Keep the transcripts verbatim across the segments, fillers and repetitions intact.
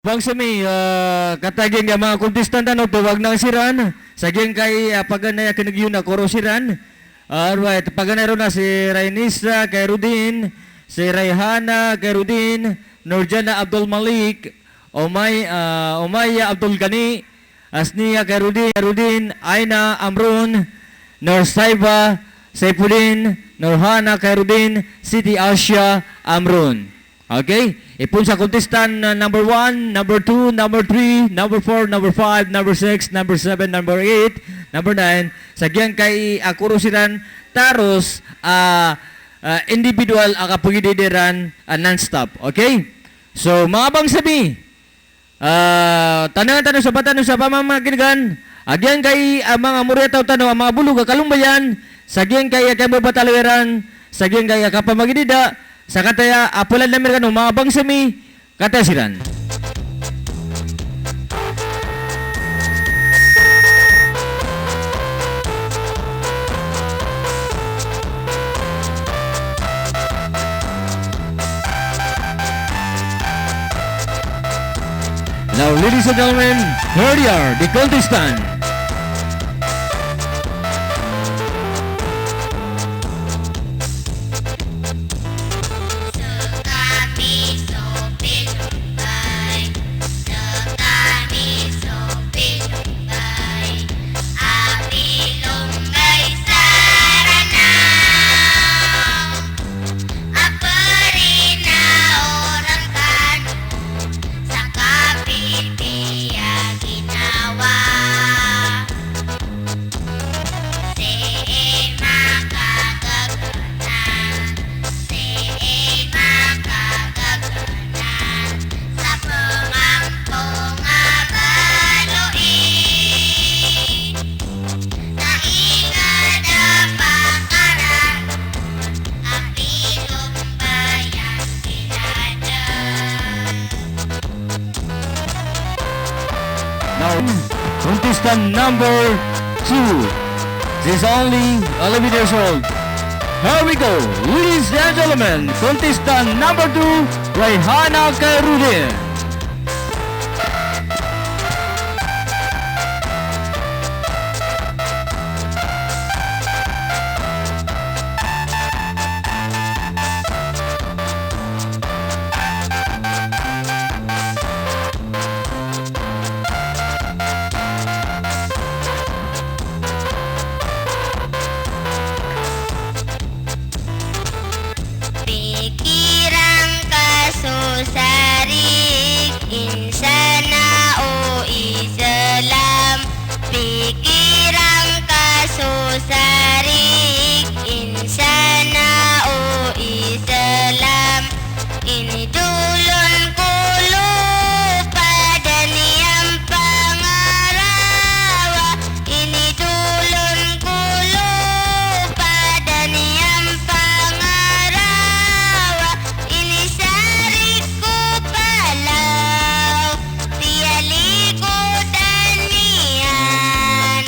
Bangsa mi, ah, katii giyangkai a manga contestant tano, tawag na siran. Sa giyangkai a paganay a kinigiyon a koro siran. Alright, paganay ron na si Rainisa Khairuddin, si Raihana Khairuddin, Nurjana Abdul Malik, Umay-, ah, Umayya Abdul Ghani, Asniya Khairuddin, Khairuddin, Aina Amrun, Nursaiba Saifuddin, Nurhana Khairuddin, Siti Asya Amrun. Okay? Ipoon sa contestant na number one, number two, number three, number four, number five, number six, number seven, number eight, number nine. Sa giyangkai a koro siran, taros, ah, ah, individual a kapagididi ran, ah, non-stop. Okay? So, manga bangsa mi, ah, tanangan tano sa batan o sa pamamakingan a giyangkai a manga moriyataw tano a manga bolog a kalombayan, sa giyangkai a kiyambabataloy iran, sa giyangkai a kapamagidida, sa kataya a palad ami rkano manga bangsa mi, kataya siran. Now, ladies and gentlemen, here they are, the contestant. Now, contestant number two. She's only eleven years old. Here we go, ladies and gentlemen, contestant number two, Raihana Khairuddin. Pikiran ka so sarik, insana o Islam. Pikiran ka so sarik, insana o Islam. Inidolon ko lopad a niyan pangarawa. Inidolon ko lopad a niyan pangarawa. Inisarik ko palaw, tiyalikodan iyan,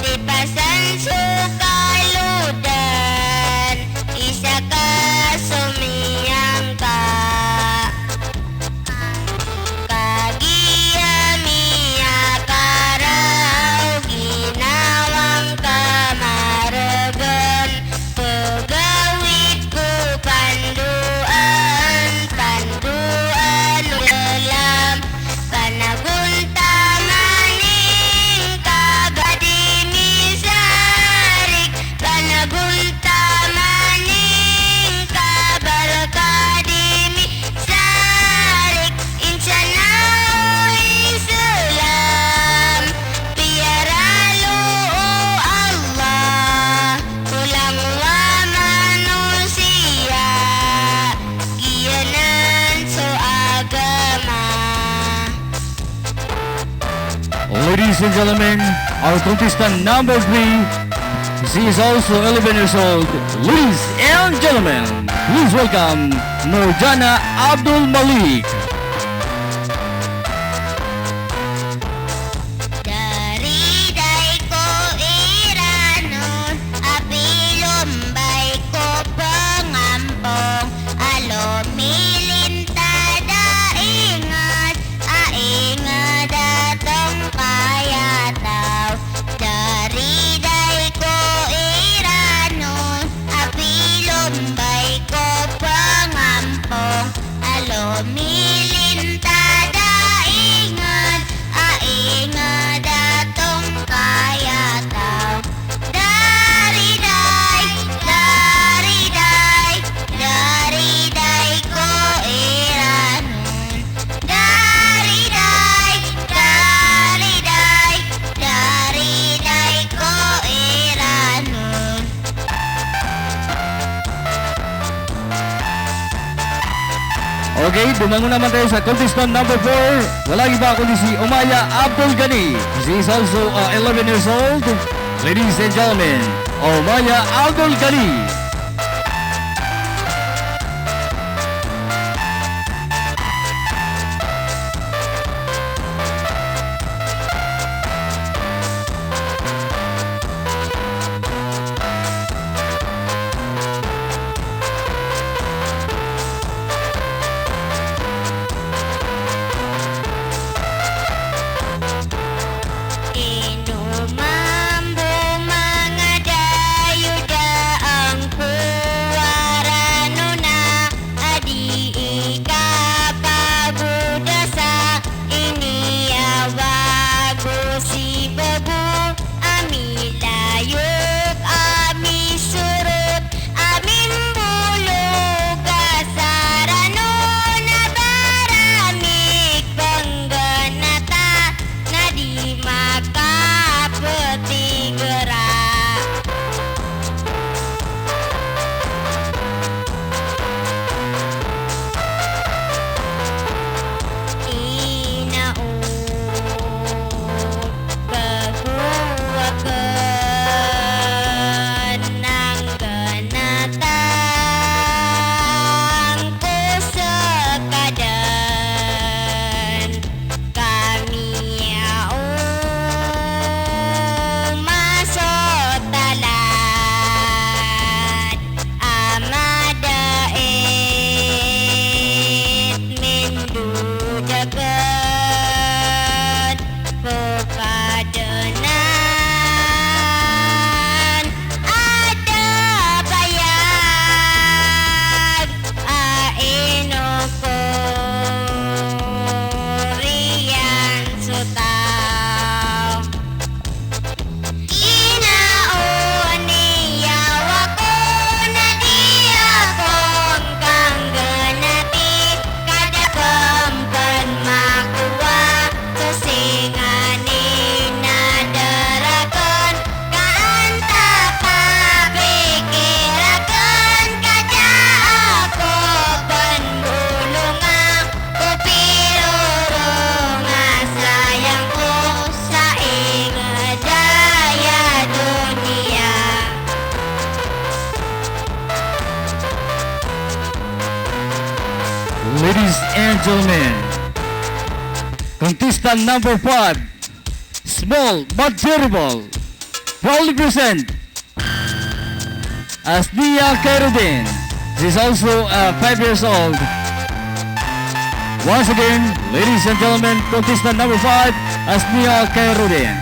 tipasan so kalodan, isa ka so miyangka. Kagiya miyakaraw, ginawang ka maregen, pegawid ko pandoan, pandoan o Islam. Panagontaman ingka ba di misarik, panagontaman ingka ba rka di misarik, insana o Islam. Piyaralo o Allah ko langowan a manosiya, giyanan so agama. Ladies and gentlemen, our contestant number three, she is also eleven years old. Ladies and gentlemen, please welcome Nurjana Abdul Malik. Dari dai ko Iranon, a pilombay ko pengampong, a lomilintad a ingas, a Okay, dumangon naman tayo sa contestant number four. Walang iba kundi si Omaya Abdul Ghani. She is also, uh, eleven years old. Ladies and gentlemen, Omaya Abdul Ghani. Ino mambo manga dayoda angko a rano na a di i kapagodasa, iniyawa go si babo a milayok a misorot a mimbolog a sa rano na ba ra mikpenggenata na di makapetigra. Ina o bago aken nanggenatang ko sekaden kami a o masotalad a madait mindodaken ko kadenan a da bayag a ino ko riyan so taw. Ina o niyawa ko na di ako ngkanggenati, kada pempen makowa so singanin a da raken ka antaa pikir aken ka da ako pembolonga ko piro ron a sayang ko sa inged aya doniya. Ladies and gentlemen, contestant number five, small but terrible, proudly present, Asnia Khairuddin. She's also, uh, five years old. Once again, ladies and gentlemen, contestant number five, Asnia Khairuddin.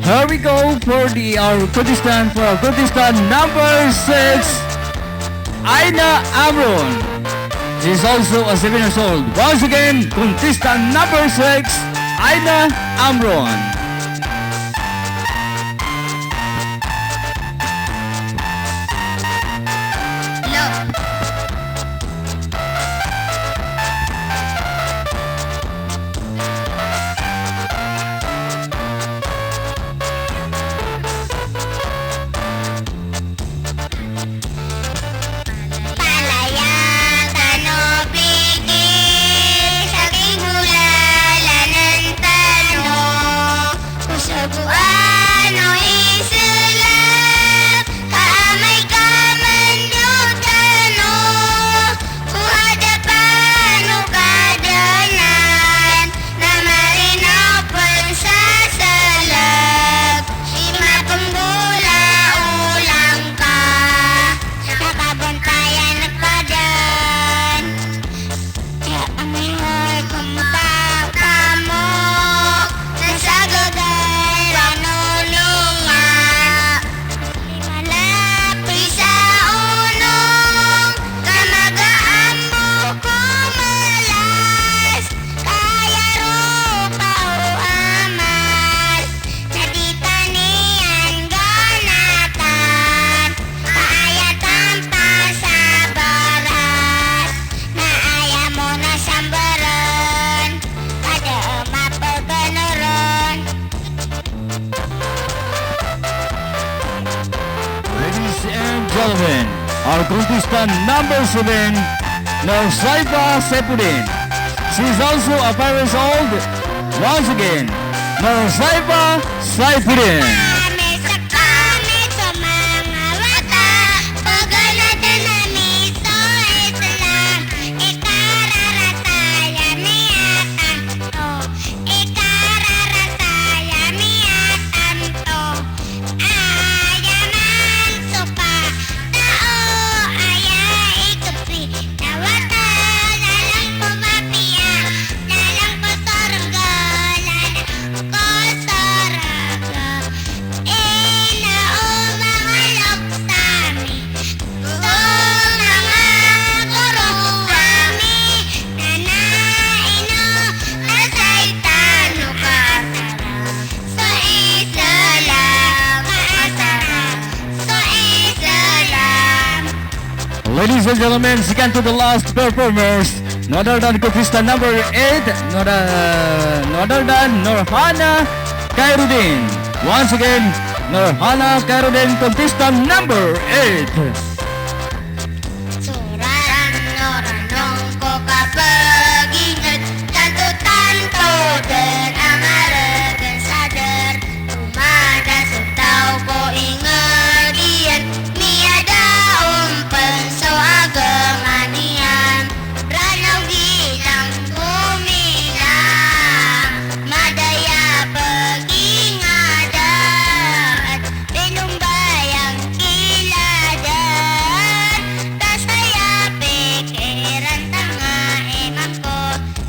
Here we go for the, our contestant, for our contestant number six, Aina Amron. She's also a seven years old. Once again, contestant number six, Aina Amron. Palaya tano pikir sa kigolalanan tano. Ko sogoan o Islam, ka amay ka mando tano ko hadapan o Kadnan, na marinaw pn sa salak i mapnggolawla ngka, na kabantayan ka dn. Aya a mihol ko mbaw kamo na sa gagaran o niya. Di malapis a onong ka magaan bo ko malas, ka aya ropaa o amal na di tano niyan ganatan. Ka aya tampa sa baras, na aya mo na sambarn, ka da a mapaganoron. Ladies and gentlemen, our contestant number seven, Nursaiba Saifuddin. She's also a five years old. Once again, Nursaiba Saifuddin. Kami sa, kami sa manga wata, paganatan ami so Islam, ikararata ami a tanto, ikararata ami a tanto. Aya man so katao, aya i kapi, na wata na lang ko mapiya, na lang ko sorga, na lang ko sorga. Ino o manga loks ami, so manga goro ami, na ino a saitan o kaasara so Islam, kaasara so Islam. Ladies and gentlemen, second to the last performers, no other than contestant number eight, no other, no other than Nurhana Khairuddin. Once again, Nurhana Khairuddin, contestant number eight. So rano-rano ngko kapagingd, tanto-tanto dn a margn sa dr. O mada so taw ko ingd iyan, miyada on pn so agama niyan. Ranaw gilang ko milang, mada aya pagingd, pinombayang kila dn, ka saya pikiran tanga iman ko.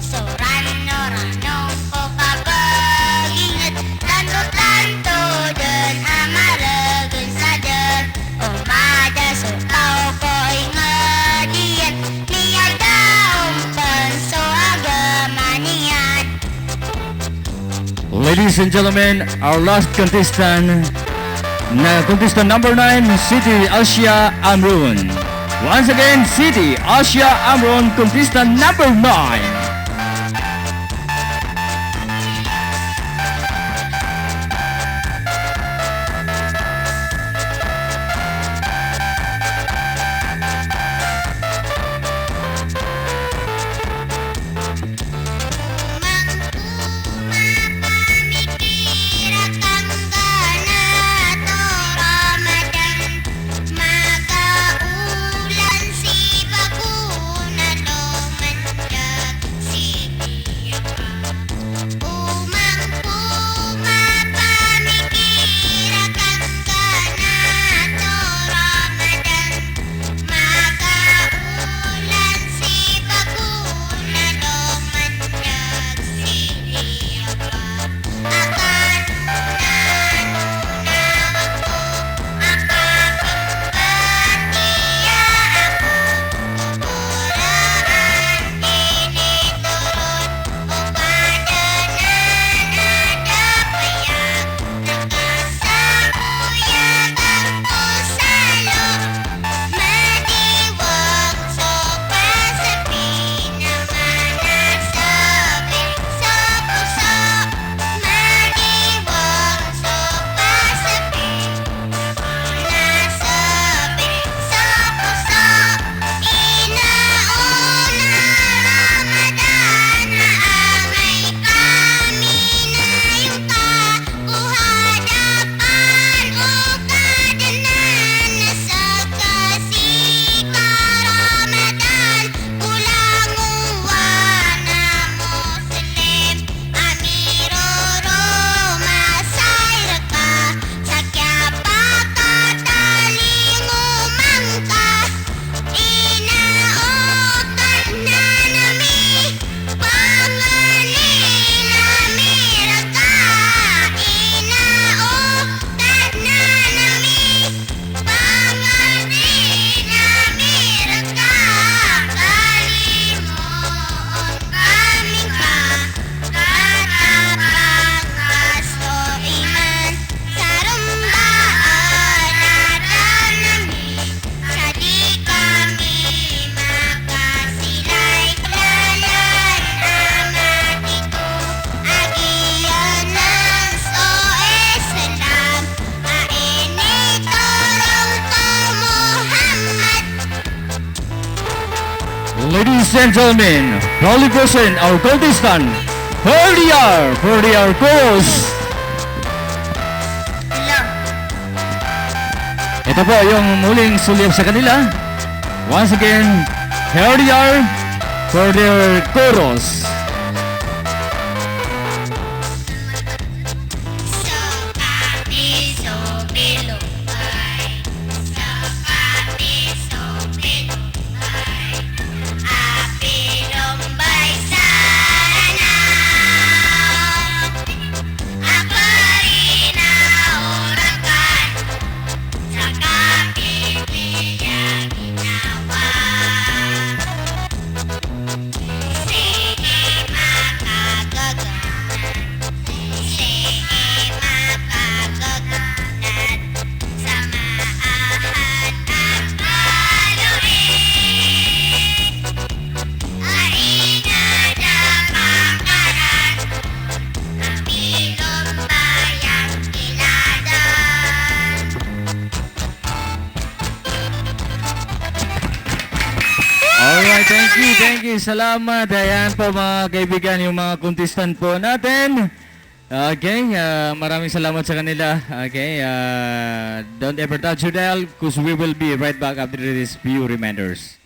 So rano-rano ngko kapagingd, tanto-tanto dn a margn sa dr. O mada so taw ko ingd iyan, miyada on pn so agama niyan. Ladies and gentlemen, our last contestant, na contestant number nine, Siti Asya Amrun. Once again, Siti Asya Amrun, contestant number nine. Ladies and gentlemen, proudly present our contestant, Herdiar, Herdiar Koros. Ito po yung muling sulyap sa kanila. Once again, Herdiar, Herdiar Koros. Alright, thank you, thank you. Salamat. Ayan po, mga kaibigan, yung mga contestant po natin. Okay, ah, maraming salamat sa kanila. Okay, ah, don't ever touch your dial 'cause we will be right back after these few reminders.